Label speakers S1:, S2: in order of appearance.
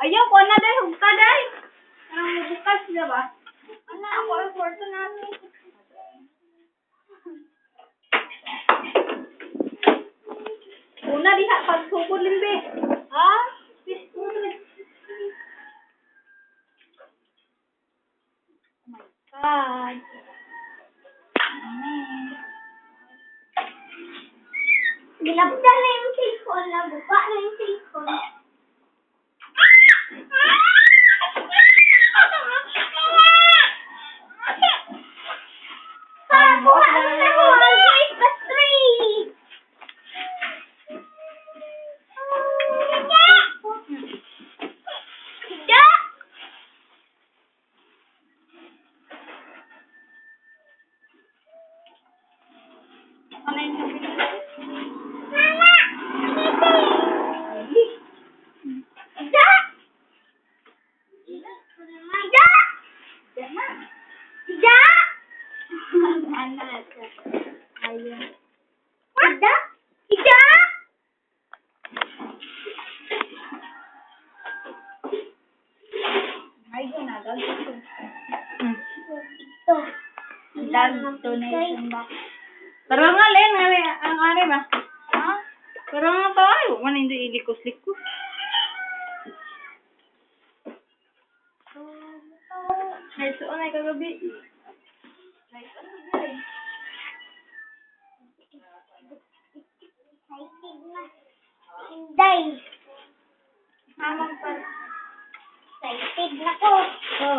S1: Ayaw ko na dahil hugta dahil. Parang mabukas sila ba? Ana, ako ang kwarto namin. Una diha pagsugod limbe. Ha? Oh my God. Amen.
S2: Gilabdan na yung cellphone, nabuka na yung cellphone. Ha, kuha na ko ang Christmas tree! Da!
S1: Ano yung sabi nila?
S2: Mama! Da! Da!
S1: Diyan na.
S2: Da!
S1: Ana. Ayun.
S2: Da! Da!
S1: Ay, ginagag.
S2: Ito.
S1: Dag donation box. Pero nga, Len, nga, Len, ang ano ba? Ha? Pero nga tayo, wala hindi ilikos-likos. Nice on ay kagabi. Nice on kagabi.
S2: Excited na. Inday.
S1: Hamang pa.
S2: Excited na ko.
S1: Oh.